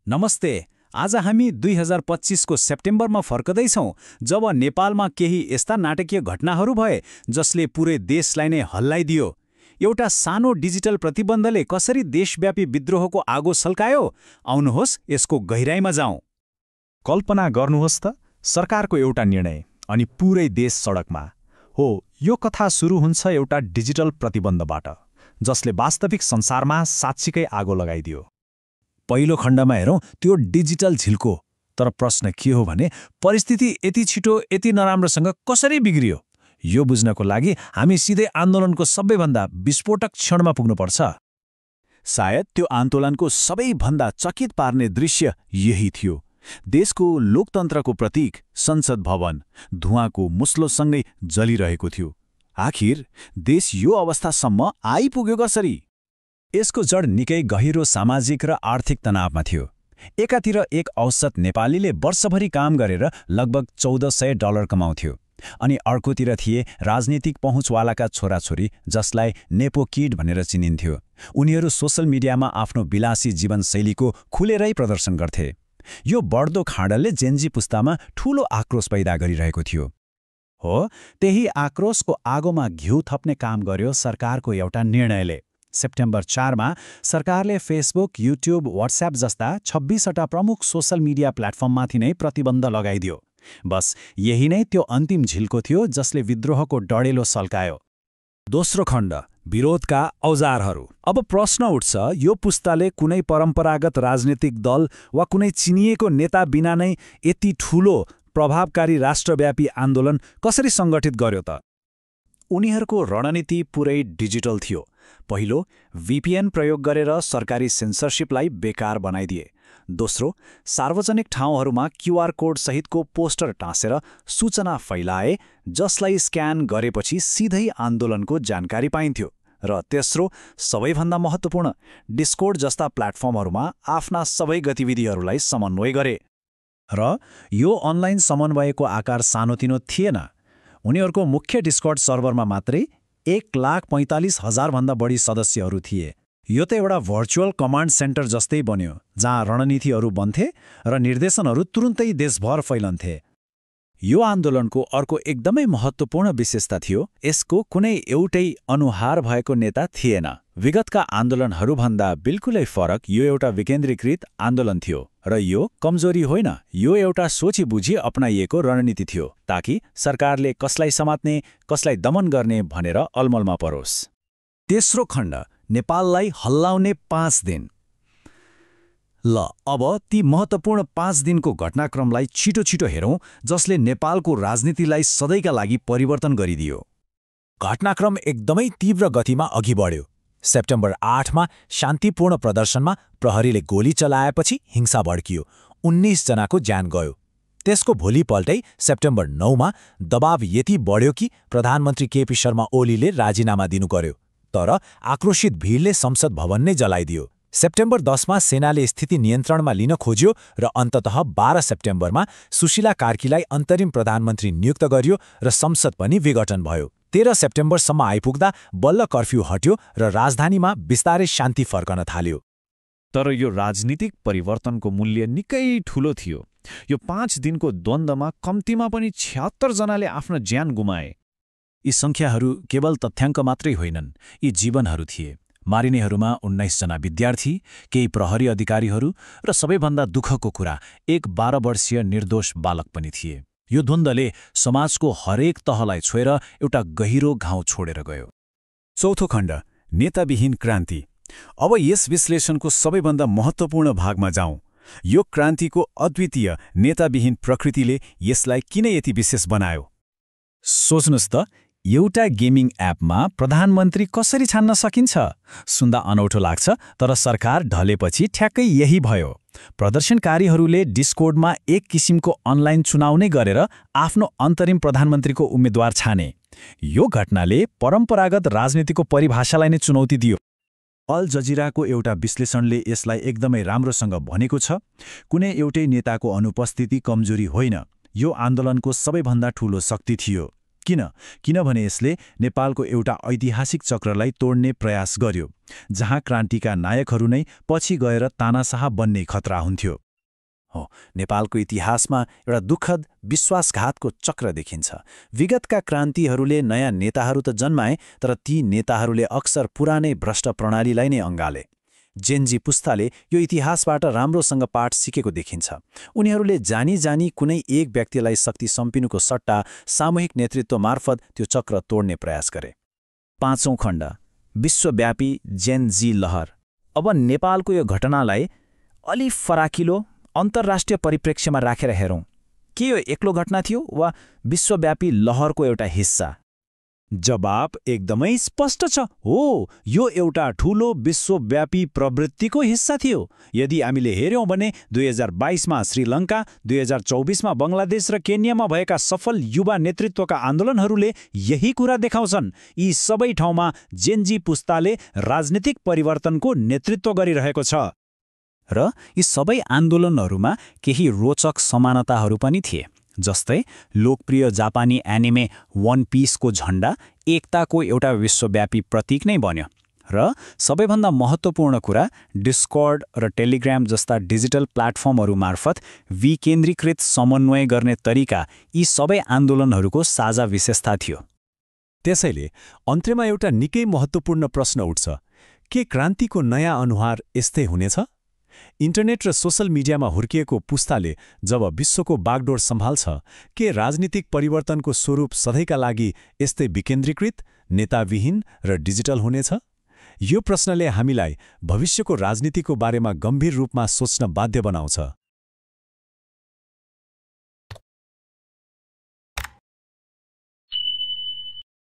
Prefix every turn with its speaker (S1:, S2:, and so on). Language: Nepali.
S1: नमस्ते। आज हामी 2025 को सेप्टेम्बरमा फर्कदैछौँ जब नेपालमा केही यस्ता नाटकीय घटनाहरू भए जसले पुरै देशलाई नै हल्लाइदियो। एउटा सानो डिजिटल प्रतिबन्धले कसरी देशव्यापी विद्रोहको आगो सल्कायो, आउनुहोस् यसको गहिराइमा जाउँ।
S2: कल्पना गर्नुहोस् त, सरकारको एउटा निर्णय अनि पुरै देश सडकमा हो। यो कथा सुरु हुन्छ एउटा डिजिटल प्रतिबन्धबाट जसले वास्तविक संसारमा साँच्चीकै आगो लगाइदियो।
S1: पहिलो खण्डमा हेरौँ त्यो डिजिटल झिल्को। तर प्रश्न के हो भने परिस्थिति यति छिटो यति नराम्रोसँग कसरी बिग्रियो? यो बुझ्नको लागि हामी सिधै आन्दोलनको सबैभन्दा विस्फोटक क्षणमा पुग्नुपर्छ। सायद त्यो आन्दोलनको सबैभन्दा चकित पार्ने दृश्य यही थियो। देशको लोकतन्त्रको प्रतीक संसद भवन धुवाँको मुस्लोसँगै जलिरहेको थियो। आखिर देश यो अवस्थासम्म आइपुग्यो कसरी? यसको जड निकै गहिरो सामाजिक र आर्थिक तनावमा थियो। एकातिर एक औसत नेपालीले वर्षभरि काम गरेर लगभग $1400 कमाउँथ्यो, अनि अर्कोतिर थिए राजनीतिक पहुँचवालाका छोराछोरी जसलाई नेपो किड भनेर चिनिन्थ्यो। उनीहरू सोसल मिडियामा आफ्नो विलासी जीवनशैलीको खुलेरै प्रदर्शन गर्थे। यो बढ्दो खाडलले जेन्जी पुस्तामा ठूलो आक्रोश पैदा गरिरहेको थियो। हो, त्यही आक्रोशको आगोमा घिउ थप्ने काम गर्यो सरकारको एउटा निर्णयले। सेप्टेम्बर 4 मा सरकारले फेसबुक, युट्युब, व्हाट्सएप जस्ता 26वटा प्रमुख सोसल मिडिया प्लेटफर्ममाथि नै प्रतिबन्ध लगाइदियो। बस यही नै त्यो अन्तिम झिल्को थियो जसले विद्रोहको डढेलो सल्कायो। दोस्रो खण्ड, विरोधका औजारहरू। अब प्रश्न उठ्छ, यो पुस्ताले कुनै परम्परागत राजनीतिक दल वा कुनै चिनिएको नेता बिना नै यति ठूलो प्रभावकारी राष्ट्रव्यापी आन्दोलन कसरी सङ्गठित गर्यो त? उनीहरूको रणनीति पुरै डिजिटल थियो। पहिलो, VPN प्रयोग गरेर सरकारी सेन्सरशिपलाई बेकार बनाइदिए। दोस्रो, सार्वजनिक ठाउँहरूमा QR कोड सहितको पोस्टर टाँसेर सूचना फैलाए जसलाई स्क्यान गरेपछि सिधै आन्दोलनको जानकारी पाइन्थ्यो। र तेस्रो, सबैभन्दा महत्त्वपूर्ण, डिस्कोर्ड जस्ता प्लेटफर्महरूमा आफ्ना सबै गतिविधिहरूलाई समन्वय गरे। र यो अनलाइन समन्वयको आकार सानोतिनो थिएन। उनीहरूको मुख्य डिस्कॉर्ड सर्भरमा मात्रै 1,45,000 भन्दा बढी सदस्यहरू थिए। यो त एउटा भर्चुअल कमान्ड सेन्टर जस्तै बन्यो जहाँ रणनीतिहरू बन्थे र निर्देशनहरू तुरुन्तै देशभर फैलन्थे। यो आन्दोलनको अर्को एकदमै महत्त्वपूर्ण विशेषता थियो, यसको कुनै एउटै अनुहार भएको नेता थिएन। विगतका आन्दोलनहरूभन्दा बिल्कुलै फरक यो एउटा विकेन्द्रीकृत आन्दोलन थियो। र यो कमजोरी होइन, यो एउटा सोची बुझी अपनाइएको रणनीति थियो ताकि सरकारले कसलाई समात्ने कसलाई दमन गर्ने भनेर अलमलमा परोस्। तेस्रो खण्ड, नेपाललाई हल्लाउने 5 दिन। ल अब ती महत्त्वपूर्ण 5 दिनको घटनाक्रमलाई छिटो छिटो हेरौँ जसले नेपालको राजनीतिलाई सधैँका लागि परिवर्तन गरिदियो। घटनाक्रम एकदमै तीव्र गतिमा अघि बढ्यो। सेप्टेम्बर 8 मा शान्तिपूर्ण प्रदर्शनमा प्रहरीले गोली चलाएपछि हिंसा भड्कियो। 19 जनाको ज्यान गयो। त्यसको भोलिपल्टै सेप्टेम्बर 9 मा दबाव यति बढ्यो कि प्रधानमन्त्री केपी शर्मा ओलीले राजीनामा दिनुपर्यो। तर आक्रोशित भिडले संसद भवन नै जलाइदियो। सेप्टेम्बर 10 मा सेनाले स्थिति नियन्त्रणमा लिन खोज्यो र अन्ततः 12 सेप्टेम्बरमा सुशीला कार्कीलाई अन्तरिम प्रधानमन्त्री नियुक्त गरियो र संसद पनि विघटन भयो। 13 सेप्टेम्बरसम्म आइपुग्दा बल्ल कर्फ्यू हट्यो र राजधानीमा बिस्तारै शान्ति फर्कन थाल्यो।
S2: तर यो राजनीतिक परिवर्तनको मूल्य निकै ठूलो थियो। यो 5 दिनको द्वन्द्वमा कम्तीमा पनि 76 जनाले आफ्नो ज्यान गुमाए।
S1: यी सङ्ख्याहरू केवल तथ्याङ्क मात्रै होइनन्, यी जीवनहरू थिए। मारिनेहरूमा 19 जना विद्यार्थी, केही प्रहरी अधिकारीहरू र सबैभन्दा दुःखको कुरा, एक 12 वर्षीय निर्दोष बालक पनि थिए। यो द्वन्द्वले समाजको हरेक तहलाई छोएर एउटा गहिरो घाउ छोडेर गयो। चौथो खण्ड, नेताविहीन क्रान्ति। अब यस विश्लेषणको सबैभन्दा महत्त्वपूर्ण भागमा जाउँ। यो क्रान्तिको अद्वितीय नेताविहीन प्रकृतिले यसलाई किन यति विशेष बनायो? सोच्नुहोस् त, एउटा गेमिङ एपमा प्रधानमन्त्री कसरी छान्न सकिन्छ? सुन्दा अनौठो लाग्छ, तर सरकार ढलेपछि ठ्याक्कै यही भयो। प्रदर्शनकारीहरूले डिस्कोर्डमा एक किसिमको अनलाइन चुनाव नै गरेर आफ्नो अन्तरिम प्रधानमन्त्रीको उम्मेद्वार छाने। यो घटनाले परम्परागत राजनीतिको परिभाषालाई नै चुनौती दियो। अल जजिराको एउटा विश्लेषणले यसलाई एकदमै राम्रोसँग भनेको छ, कुनै एउटै नेताको अनुपस्थिति कमजोरी होइन, यो आन्दोलनको सबैभन्दा ठूलो शक्ति थियो। किनभने यसले नेपालको एउटा ऐतिहासिक चक्रलाई तोड्ने प्रयास गर्यो, जहाँ क्रान्तिका नायकहरू नै पछि गएर तानाशाह बन्ने खतरा हुन्थ्यो।
S3: हो, नेपालको इतिहासमा एउटा दुःखद विश्वासघातको चक्र देखिन्छ। विगतका क्रान्तिहरूले नयाँ नेताहरू त जन्माए, तर ती नेताहरूले अक्सर पुरानै भ्रष्ट प्रणालीलाई नै अँगाले। जेनजी पुस्ताले यो इतिहासबाट राम्रोसँग पाठ सिकेको देखिन्छ। उनीहरूले जानी जानी कुनै एक व्यक्तिलाई शक्ति सम्पिनुको सट्टा सामूहिक नेतृत्व मार्फत त्यो चक्र तोड्ने प्रयास गरे।
S4: 5औं खण्ड, विश्वव्यापी जेनजी लहर। अब नेपालको यो घटनालाई अलि फराकिलो अन्तर्राष्ट्रिय परिप्रेक्ष्यमा राखेर हेरौँ। के यो एक्लो घटना थियो वा विश्वव्यापी लहरको एउटा हिस्सा?
S1: जवाब एकदमै स्पष्ट छ। हो, यो एउटा ठूलो विश्वव्यापी प्रवृत्तिको हिस्सा थियो। यदि हामीले हेर्यौँ भने 2022मा श्रीलङ्का, 2024मा बङ्गलादेश र केन्यामा भएका सफल युवा नेतृत्वका आन्दोलनहरूले यही कुरा देखाउँछन्। यी सबै ठाउँमा जेनजी पुस्ताले राजनीतिक परिवर्तनको नेतृत्व गरिरहेको छ।
S4: र यी सबै आन्दोलनहरूमा केही रोचक समानताहरू पनि थिए। जस्तै लोकप्रिय जापानी एनिमे वन पिसको झण्डा एकताको एउटा विश्वव्यापी प्रतीक नै बन्यो। र सबैभन्दा महत्त्वपूर्ण कुरा, डिस्कर्ड र टेलिग्राम जस्ता डिजिटल प्लेटफर्महरू मार्फत विकेन्द्रीकृत समन्वय गर्ने तरिका यी सबै आन्दोलनहरूको साझा विशेषता थियो।
S2: त्यसैले अन्त्यमा एउटा निकै महत्त्वपूर्ण प्रश्न उठ्छ, के क्रान्तिको नयाँ अनुहार यस्तै हुनेछ? इन्टरनेट र सोसल मिडियामा हुर्किएको पुस्ताले जब विश्वको बागडोर सम्हाल्छ, के राजनीतिक परिवर्तनको स्वरूप सधैँका लागि यस्तै विकेन्द्रीकृत, नेताविहीन र डिजिटल हुनेछ? यो प्रश्नले हामीलाई भविष्यको राजनीतिको बारेमा गम्भीर रूपमा सोच्न बाध्य बनाउँछ।